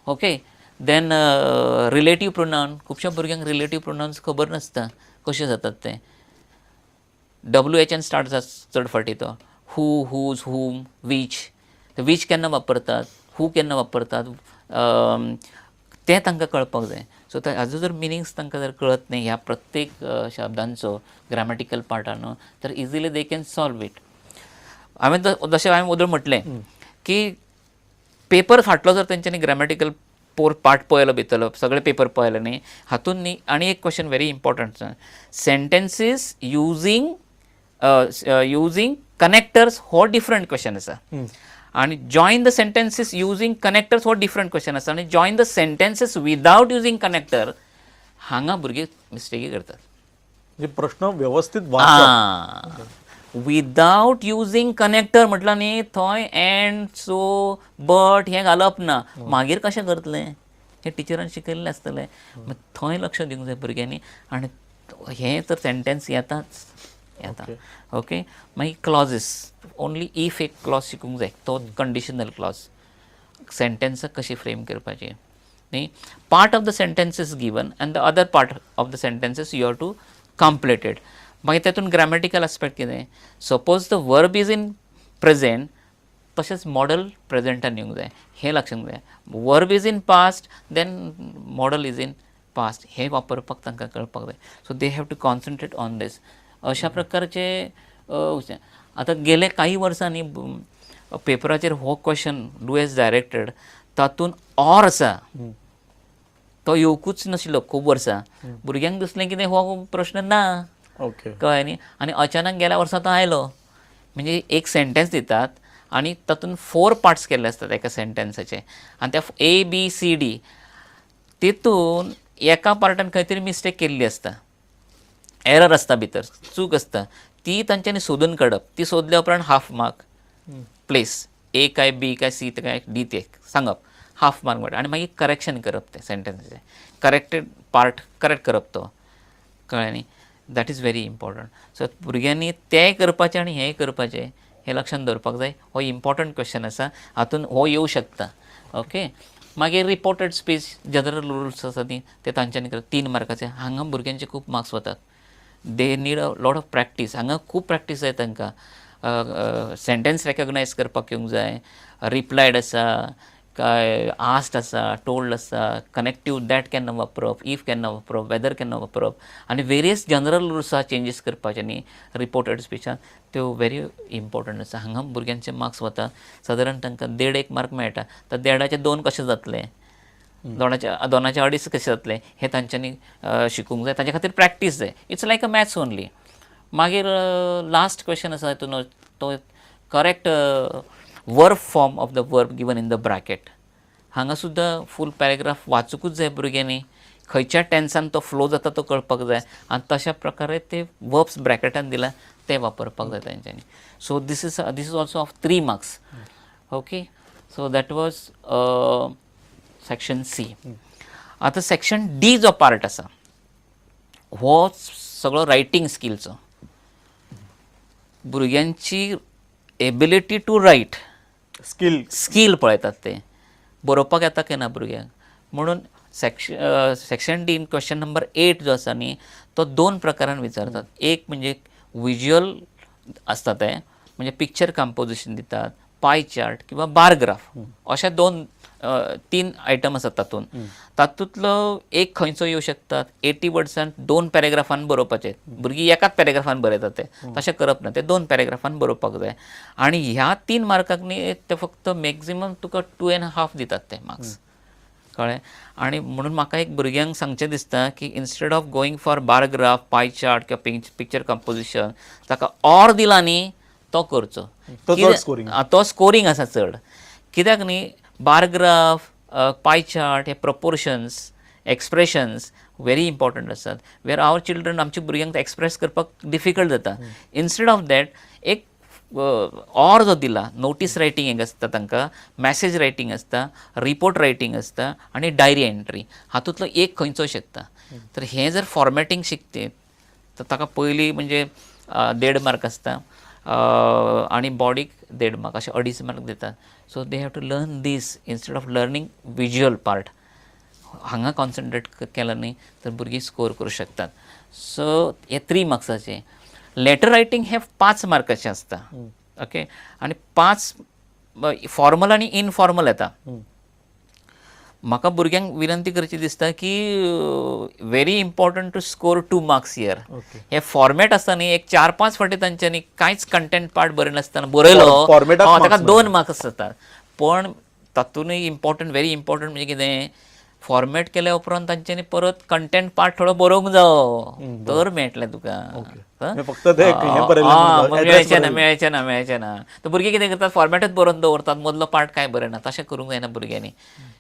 Okay, then relative pronoun. खुबश्या भुरग्यांक relative pronounce खबर नासता कशें जातात ते. डब्ल्यू एचान स्टार्ट जाता चड फावटी तो. हू, हुज, हूम, वीच. वीच केन्ना वापरतात, हू केन्ना वापरतात, तें तांकां कळपाक जाय. सो हाजो जर मिनिंग्स तांकां जर कळत न्ही ह्या प्रत्येक शब्दांचो ग्रामॅटिकल पार्टान, तर easily they can solve it. हांवें जशें हांवें वदळ म्हटलें की पेपर फाटलो जर तेंच्यांनी ग्रामॅटिकल पोर पार्ट पळयलो, भितरलो सगळे पेपर पळयले न्ही, हातून न्ही आनी एक question very important, sentences using connectors हो डिफरंट क्वेश्चन आसा आनी join the sentences using connectors हो डिफरंट क्वेश्चन आसा आनी join the sentences without using connector, हांगा भुरगे मिस्टेकी करतात. म्हणजे प्रश्न व्यवस्थित वाचप. विदाउट युजींग कनेक्टर म्हटलं न्ही, थंय एंड, सो, बट हें घालप ना. मागीर कशें करतलें हें टिचरान शिकयल्लें आसतलें. मागीर थंय लक्ष दिवंक जाय भुरग्यांनी आनी हें तर सेंटेन्स येताच येता. ओके, मागीर क्लॉजीस, ओनली if एक क्लॉज शिकूंक जाय, तो कंडिशनल क्लॉज. सेंटेन्साक कशी फ्रेम करपाची न्ही. Part of the sentence is given and the other part of the sentences you have to complete it. मागीर तातूंत ग्रामॅटिकल आस्पेक्ट कितें? Suppose the verb is in present, तशेंच मॉडल प्रेझेंटान येवंक जाय हें लक्षांत जाय. Verb is in past, then modal is in past, हें वापरपाक तांकां कळपाक जाय. So they have to concentrate on this. अशा प्रकारचे आतां गेले काही वर्सांनी पेपराचेर हो क्वेश्चन do as directed, तातूंत ऑर आसा, तो येवकूच नाशिल्लो खूब वर्सां. भुरग्यांक दिसलें कितें, हो प्रश्न ना. कळ्ळें न्ही? आनी अचानक गेल्या वर्सा तो आयलो. म्हणजे एक सेंटेन्स दितात आनी तातूंत फोर पार्ट्स केल्ले आसतात एका सेंटेन्साचे आनी त्या ए, बी, सी, डी, तितून एका पार्टान खंय तरी मिस्टेक केल्ली आसता, एरर आसता भितर, चूक आसता. ती तांच्यांनी सोदून काडप. ती सोदल्या उपरांत हाफ मार्क. प्लेस ए काय बी काय सी काय डी ते सांगप, हाफ मार्क मेळटा. आनी मागीर करेक्शन करप, तें सेंटेन्साचें करेक्टेड पार्ट करेक्ट करप तो. कळ्ळें न्ही? That is very important. So भुरग्यांनी तें करपाचें आनी हें करपाचें हें लक्षांत दवरपाक जाय. हो इम्पॉर्टंट क्वेश्चन आसा, हातून हो येवं शकता. ओके, मागीर रिपोर्टेड स्पीच, जनरल रुल्स आसा ती, ते तांच्यांनी करप, 3 मार्काचे. हांगा भुरग्यांचे खूब मार्क्स वतात. They need a lot of practice. हांगा खूब प्रॅक्टीस जाय तांकां. सेंटेन्स रेकग्नायज करपाक येवंक जाय. रिप्लायड आसा काय आस्ड आसा, टोल्ड आसा, कनेक्टीव that केन्ना वापरप, if केन्ना वापरप, वेदर केन्ना वापरप आनी वेरियस जनरल रुल्स आहा चेंजीस करपाचे न्ही रिपोर्टेड स्पिचान, त्यो व्हेरी इम्पॉर्टंट आसा. हांगा भुरग्यांचे मार्क्स वता. सादारण तांकां देड एक मार्क मेळटा, तर देडाचे दोन कशे जातले, दोनाचे दोनाचे अडीच कशे जातले, हें तांच्यांनी शिकूंक जाय. ताच्या खातीर प्रॅक्टीस जाय. It's like a maths only. मागीर लास्ट क्वेश्चन आसा हितून तो correct verb form of the verb given in the bracket. हांगा सुद्दां फूल पॅरेग्राफ वाचूंकूच जाय भुरग्यांनी. खंयच्या टेन्सान तो फ्लो जाता तो कळपाक जाय आनी तशा प्रकारे ते वर्ब्स ब्रॅकेटान दिला ते वापरपाक जाय तांच्यांनी. So this is also of 3 marks. Okay, so that was section C. आतां सेक्शन डी जो पार्ट आसा, हो सगळो रायटींग स्किलचो. भुरग्यांची ability to write skill. Skill पळयतात ते, बरोवपाक येता काय ना भुरग्यांक म्हणून. Section dean क्वेश्चन नंबर 8 जो आसा न्ही, तो दोन प्रकारान विचारतात. एक म्हणजे विज्युअल आसता, ते म्हणजे पिक्चर कंपोजिशन दितात, पाय चार्ट किंवा बार ग्राफ, अशे दोन तीन आयटम आसात तातूंत. तातूंतलो एक खंयचो येवं शकतात. 80 वर्ड्सान दोन पॅरेग्राफान बरोवपाचे. भुरगीं एकाच पॅरेग्राफान बरयतात, ते तशें करप ना. ते दोन पॅरेग्राफान बरोवपाक जाय आनी ह्या 3 मार्काक न्ही ते फक्त मॅक्झिमम तुका 2.5 दितात ते मार्क्स. कळ्ळें? आनी म्हणून म्हाका एक भुरग्यांक सांगचें दिसता की instead of going for bar graph, pie chart किंवा पिक्चर कंपोजिशन, ताका ऑर दिला न्ही, तो करचो. तो चड scoring. तो स्कोरींग आसा चड. कित्याक न्ही, बार ग्राफ, पाय चार्ट हे प्रपोर्शन्स, एक्सप्रेशन्स व्हेरी इम्पॉर्टंट आसात, वेर our children, आमच्या भुरग्यांक एक्सप्रेस करपाक डिफिकल्ट जाता. इन्स्टेड ऑफ that एक ऑर जो दिला, नोटीस रायटींग एक आसता तांकां, मॅसेज रायटींग आसता, रिपोर्ट रायटींग आसता आनी डायरी एंट्री, हातूंतलो एक खंयचो शकता. तर हें जर फॉर्मेटींग शिकते तर ताका पयलीं म्हणजे देड मार्क आसता. आनी बॉडीक देड मार्क, अशे अडीच मार्क दितात. So they have to learn this instead of learning visual part. हांगा कॉन्सन्ट्रेट केलं न्ही तर भुरगीं स्कोर करूं शकतात. सो हे थ्री मार्क्साचे. लेटर रायटींग हे 5 मार्काचें आसता, ओके. आनी 5 फॉर्मल आनी इनफॉर्मल येता. म्हाका भुरग्यांक विनंती करची दिसता की very important to score 2 marks here. हे फॉर्मेट आसता न्ही, एक 4-5 फावटी तांच्यांनी कांयच कंटेंट पार्ट बरयनासतना बरयलो, Format हय, ताका 2 मार्क्स आसतात. पण तातूंतय इम्पॉर्टंट, व्हेरी इम्पॉर्टंट म्हणजे कितें, फॉर्मेट केल्या उपरांत तांच्यांनी परत कंटेंट पार्ट थोडो बरोवंक जावो तर मेळटलें तुका. हं? फक्त ते हें बरयलें म्हणून मग address मेळचें ना, बरयलें. मेळचें ना, मेळचें ना. तर भुरगीं कितें करतात, फॉर्मेटच बरोवन दवरतात, मदलो पार्ट कांय बरयना. तशें करूंक जायना भुरग्यांनी.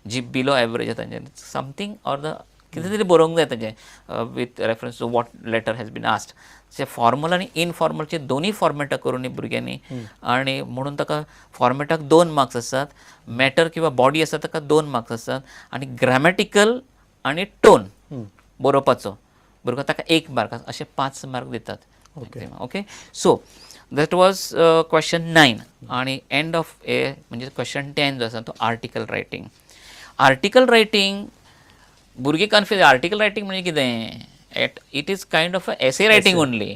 जी बिलो एवरेज आसा तांच्यांनी समथींग ऑर the कितें तरी बरोवंक जाय तांचें with reference to what letter has been asked. J formal आनी इनफॉर्मलचे दोनूय फॉर्मेटां करून भुरग्यांनी, आनी म्हणून ताका फॉर्मेटाक 2 मार्क्स आसात, मॅटर किंवा बॉडी आसा ताका 2 मार्क्स आसात, आनी ग्रॅमॅटिकल आनी टोन बरोवपाचो भुरगो ताका 1 मार्क आसा, अशे 5 मार्क दितात. Okay, so that was question 9. आनी एंड ऑफ ए म्हणजे क्वेश्चन 10 जो आसा तो आर्टिकल रायटींग. आर्टिकल रायटींग भुरगीं कन्फ्यूज. आर्टिकल रायटींग म्हणजे कितें, it is kind of a essay writing only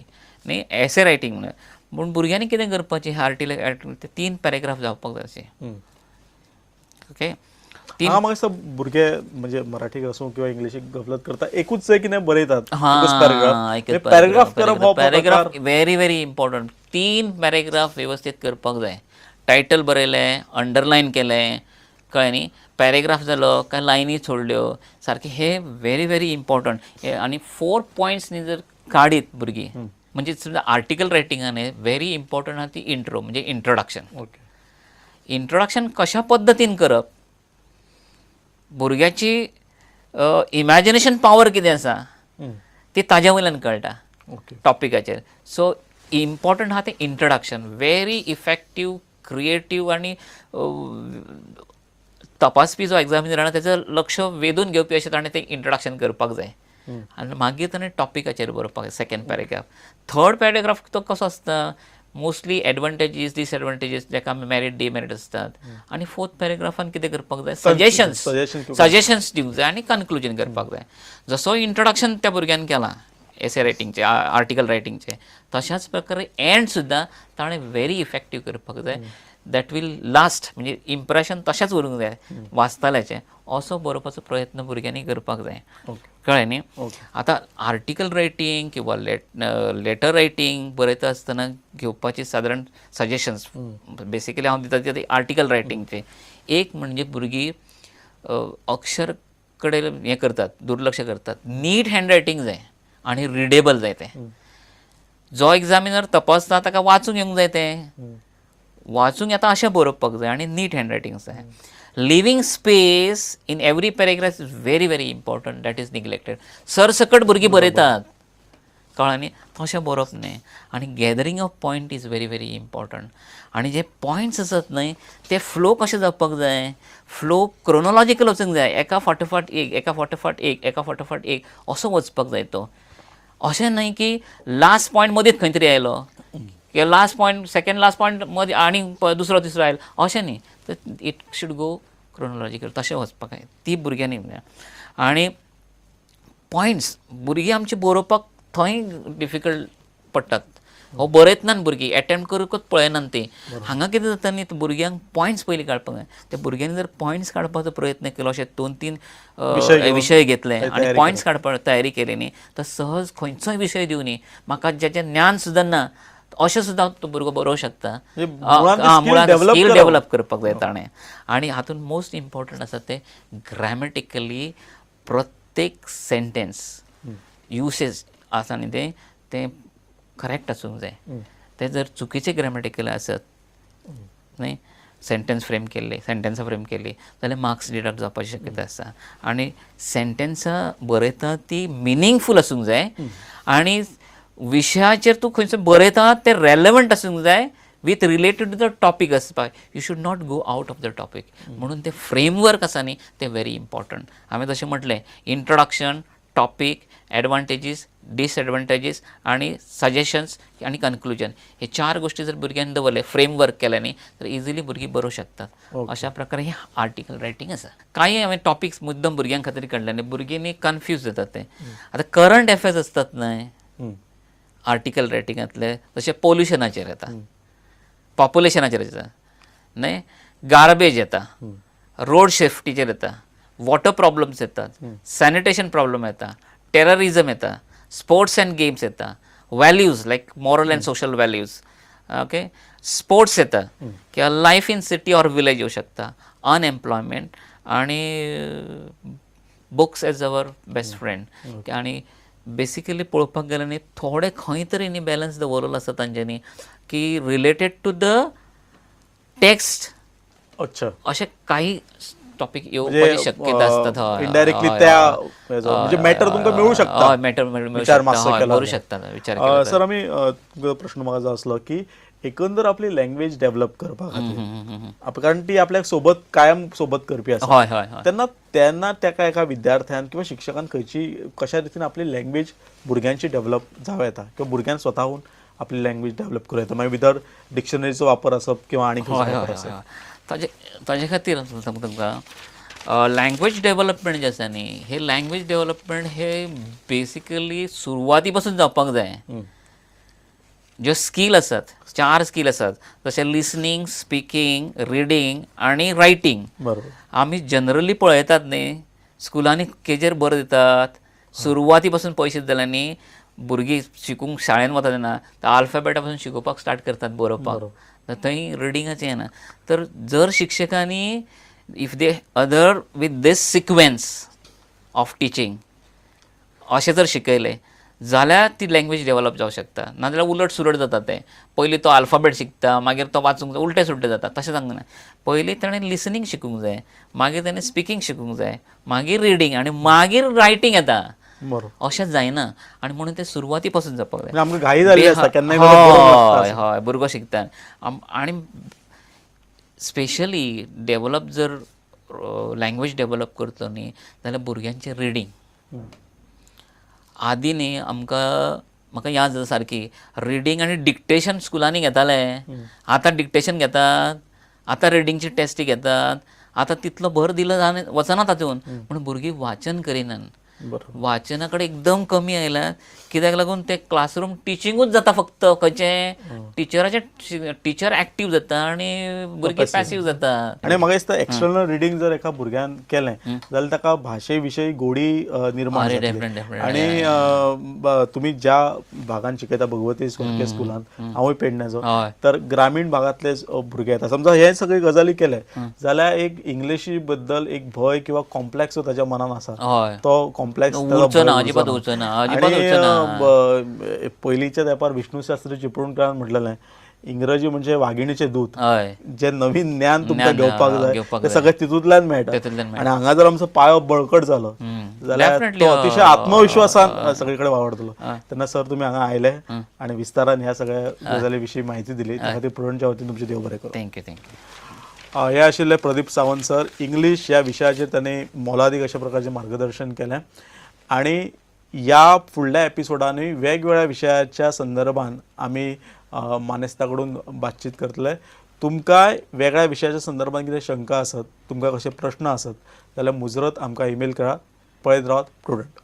न्ही, एसे रायटींग म्हणून. पूण भुरग्यांनी कितें करपाचें, आर्टिकल ते 3 पॅरेग्राफ जावपाक जाय अशे. ओके, 3. हा, म्हाका दिसता भुरगे म्हणजे मराठीक आसूं किंवा इंग्लिशीक गफलत करता, एकूच कितें बरयतात, पॅरेग्राफ. पॅरेग्राफ करप हो paragraph very very important. 3 paragraph व्यवस्थीत करपाक जाय. टायटल बरयलें, अंडरलायन केलें, कळ्ळें न्ही, पॅरेग्राफ जालो काय लायनी सोडल्यो सारकें, हे व्हेरी व्हेरी इम्पॉर्टंट. आनी 4 पॉयंट्स न्ही जर काडीत भुरगीं, म्हणजे समजा आर्टिकल रायटिंगान व्हेरी इम्पॉर्टंट आहा ती इंट्रो, म्हणजे इंट्रोडक्शन. इंट्रोडक्शन कशा पद्दतीन करप, भुरग्याची इमॅजिनेशन पावर कितें आसा ती ताज्या वयल्यान कळटा टॉपिकाचेर. सो इम्पॉर्टंट आहा तें इंट्रोडक्शन, व्हेरी इफेक्टीव, क्रिएटीव आनी तपासपी जो एग्जामिनर आहा तेजो लक्ष वेधून घेवपी अशें ताणें तें इंट्रोडक्शन करपाक जाय. आनी मागीर ताणें टॉपिकाचेर बरोवपाक जाय सेकंड पॅरेग्राफ. थर्ड पॅरेग्राफ तो कसो आसता, मोस्टली एडवांटेजीस डिसएडवांटेजीस, जाका आमी मॅरीट डिमॅरीट आसतात. आनी फोर्थ पॅरेग्राफान कितें करपाक जाय, सजेशन्स, सजेशन्स दिवंक जाय आनी कन्क्लुजन करपाक जाय. जसो इंट्रोडक्शन त्या भुरग्यान केलां एसे रायटिंगचें, आर्टिकल रायटिंगचें, तशाच प्रकारे एंड सुद्दां ताणें व्हेरी इफेक्टीव करपाक जाय. That will last, म्हणजे इम्प्रेशन तशेंच उरूंक जाय वाचतल्याचें, असो बरोवपाचो प्रयत्न भुरग्यांनी करपाक जाय. कळ्ळें न्ही? आतां आर्टिकल रायटींग किंवा लेटर रायटींग बरयता आसतना घेवपाची सादारण सजेशन्स बेसिकली हांव दिता ते आर्टिकल रायटिंगचे. एक म्हणजे भुरगीं अक्षर कडेन हें करतात, दुर्लक्ष करतात. नीट हँड रायटींग जाय आनी रिडेबल जाय तें. जो एग्जामिनर तपासता ताका वाचूंक येवंक जाय, तें वाचूंक येता अशें बरोवपाक जाय आनी नीट हँड रायटींग जाय. Leaving space in every paragraph is very very important, that is neglected. सरसकट भुरगीं बरयतात, कळ्ळें न्ही, तशें बरोवप न्ही. आनी gathering of point is very very important. आनी जे पॉयंट्स आसात न्हय ते फ्लो कशें जावपाक जाय, फ्लो क्रोनोलॉजिकल वचूंक जाय, एका फाटोफाट एक, एका फाटोफाट एक, एका फाटोफाट एक असो वचपाक जाय तो. अशें न्हय की लास्ट पॉयंट मदींच खंय तरी आयलो किंवा last point, second last point मदीं आनी दुसरो तिसरो आयलो, अशें न्ही. तर it should go chronological, तशें वचपाक जाय ती भुरग्यांनी. आनी पॉयंट्स भुरगीं आमची बरोवपाक थंय डिफिकल्ट पडटात. हो बरयतना भुरगीं एटेम्प्ट करूंकच पळयनात ती. हांगा कितें जाता न्ही, भुरग्यांक पॉयंट्स पयलीं काडपाक जाय. त्या भुरग्यांनी जर पॉयंट्स काडपाचो प्रयत्न केलो, अशे 2-3 विशय घेतले आनी पॉयंट्स काडपाक तयारी केली न्ही, तर सहज खंयचोय विशय दिवं न्ही, म्हाका जेचें ज्ञान सुद्दां ना अशें सुद्दां तो भुरगो बरोवंक शकता. मुळांत स्कील डेव्हलप करपाक जाय ताणें. आनी हातूंत मोस्ट इम्पॉर्टंट आसा तें ग्रॅमेटिकली प्रत्येक सेंटेन्स युसेज आसा न्ही तें करेक्ट आसूंक जाय. तें जर चुकीचें ग्रॅमेटिकल आसत न्ही, सेंटेन्स फ्रेम केल्ले, सेंटेन्सां फ्रेम केल्ली जाल्यार मार्क्स डिडक्ट जावपाची शक्यता आसा. आनी सेंटेन्सां बरयता ती मिनींगफूल आसूंक जाय आनी विशयाचेर तूं खंयचो बरयता तें रेलेवंट आसूंक जाय, with related to the topic आसपाक. You should not go out of the topic. म्हणून तें फ्रेमवर्क आसा न्ही तें व्हेरी इम्पॉर्टंट. हांवें जशें म्हटलें, इंट्रोडक्शन, टॉपीक, एडवांटेजीस, डिसएडवांटेजीस आनी सजेशन्स आनी कन्क्लुजन. हे चार गोश्टी जर भुरग्यांनी दवरले, फ्रेमवर्क केलें न्ही, तर इजिली भुरगीं बरोवंक शकतात. अशा प्रकारे हे आर्टिकल रायटींग आसा. कांय हांवें टॉपिक्स मुद्दम भुरग्यां खातीर काडले न्ही, भुरगीं न्ही कन्फ्यूज जातात ते. आतां करंट अफेर्स आसतात न्हय आर्टिकल रायटिंगांतले, जशें पोल्युशनाचेर येता, पॉप्युलेशनाचेर येता न्हय, गार्बेज येता, रोड सेफ्टीचेर येता, वॉटर प्रॉब्लम्स येतात, सॅनिटेशन प्रॉब्लम येता, टेररिझम येता, स्पोर्ट्स अँड गेम्स येता, values like moral and social values, okay, sports येता किंवा life in city or village येऊ शकता, अनएम्प्लॉयमेंट आणि books as our best friend. आणि बेसिकली पळोवपाक गेल्यार न्ही, थोडे खंय तरी न्ही बॅलन्स दवरलेलो आसा तांच्यांनी की रिलेटेड टू the text. अशे काही टॉपिक येवपाची शक्यता आसतात. हय. इनडायरेक्टली त्या हेजो, म्हणजे मॅटर तुमकां मेळूं शकता. हय, मॅटर मेळूं विचार शकता. मातसो हय, केलो बरोवं जाल्यार. शकता विचार केलो. सर, आमी तुमकां प्रश्न म्हाका जो आसलो की एकंदर आपली लँग्वेज डेव्हलप करपा खातीर, कारण ती आपल्याक सोबत कायम सोबत करपी आसा. हय हय हय तेन्ना तेन्ना ताका एका विद्यार्थ्यान किंवा शिक्षकान खंयची कशा रितीन आपली लँग्वेज भुरग्यांची डेव्हलप जावं येता किंवा भुरग्यान स्वताहून आपली लँग्वेज डेव्हलप करूं येता, मागीर विदर डिक्शनरीचो वापर आसप किंवा आनी खंयचो वापर आसप? हय. ताजे खातीर हांव सांगता तुमकां, लँग्वेज डेव्हलपमेंट जें आसा न्ही, हे लँग्वेज डेव्हलपमेंट हे बेसिकली सुरवाती पासून जावपाक जाय. ज्यो स्कील आसात, चार स्कील आसात, जशें लिसनींग, स्पिकींग, रिडींग आनी रायटींग. आमी जनरली पळयतात न्ही, स्कुलांनी केजेर बरो दितात, सुरवाती पासून पयशे दिले न्ही, भुरगीं शिकूंक शाळेन वता तेन्ना आल्फाबेटा पासून शिकोवपाक स्टार्ट करतात बरोवपाक, तर थंय रिडींगाचें येना. तर जर शिक्षकांनी if they adhere with this sequence of teaching, अशें जर शिकयलें जाल्यार ती लँग्वेज डेवलप जावंक शकता. नाजाल्यार उलट सुलट जाता तें. पयलीं तो आल्फाबेट शिकता, मागीर तो वाचूंक, उलटें सुलटें जाता. तशें जावंक ना. पयलीं ताणें लिसनींग शिकूंक जाय, मागीर ताणें स्पिकींग शिकूंक जाय, मागीर रिडींग आनी मागीर रायटींग येता. अशें जायना आनी म्हणून तें सुरवाती पासून जावपाक जाय. म्हणजे आमकां घाई जाल्ली आसता, केन्नाय बरोवंक लागता. हय हय भुरगो शिकता आनी स्पेशली डेवलप जर लँग्वेज डेवलप करतलो न्ही जाल्यार भुरग्यांचें रिडींग आदी न्ही आमकां, म्हाका याद जाता सारकी, रिडींग आनी डिक्टेशन स्कुलांनी घेताले. आतां डिक्टेशन घेतात, आतां रिडींगची टेस्टी घेतात, आतां तितलो भर दिलो वचना तातूंत. पूण भुरगीं वाचन करिनात. वाचना कडेन एकदम कमी आयल्या. कित्याक लागून ते क्लासरूम टिचिंगूच जाता फक्त. खंयचें टिचराचें, टिचर एक्टीव जाता आनी भुरगीं पॅसीव जाता. आनी म्हाका दिसता एक्सटर्नल रिडींग जर एका भुरग्यान केलें जाल्यार ताका भाशे विशयी गोडी निर्माण जातली. Definitely. आणि तुमी ज्या भागान शिकयता, भगवती स्कूल स्कुलान, हांवूय पेडण्याचो, तर ग्रामीण भागांतले भुरगे येता. समजा हे सगळे गजाली केले जाल्यार एक इंग्लिशी बद्दल एक भंय किंवा कॉम्प्लेक्स ताच्या मनान आसा, तो कॉम्प्लेक्स उरचो ना, अजिबात उरचो ना, अजिबात उरचो ना. पयलींच्या तेंपार विष्णू शास्त्री चिपळूणकारान म्हटलेलें, इंग्रजी म्हणजे वागिणीचे दूध. जे नवीन ज्ञान तुमकां घेवपाक जाय घेवपाक ते सगळें तितूंतल्यान मेळटा. तितूंतल्यान. आनी हांगा जर आमचो पायो बळकट जालो जाल्यार तो अतिशय आत्मविश्वासान सगळीकडे वावरतलो. तेन्ना सर, तुमी हांगा आयले आनी विस्तारान ह्या सगळ्या गजाली विशीं म्हायती दिली, त्या खातीर प्रुडंटच्या वतीन तुमचें देव बरें करूं. Thank you, thank you. हे आशिल्ले प्रदीप सावंत सर. इंग्लीश ह्या विशयाचेर तांणी मोलादीक अशा प्रकारचें मार्गदर्शन केलें आनी ह्या फुडल्या एपिसोडानूय वेगवेगळ्या विशयाच्या संदर्भान आमी मानेस्ता कडून बातचीत करतले. तुमकांय वेगळ्या विशयाच्या संदर्भान कितें शंका आसत, तुमकां कशे प्रश्न आसत जाल्यार मुजरत आमकां ईमेल करात. पळयत रावात प्रुडंट.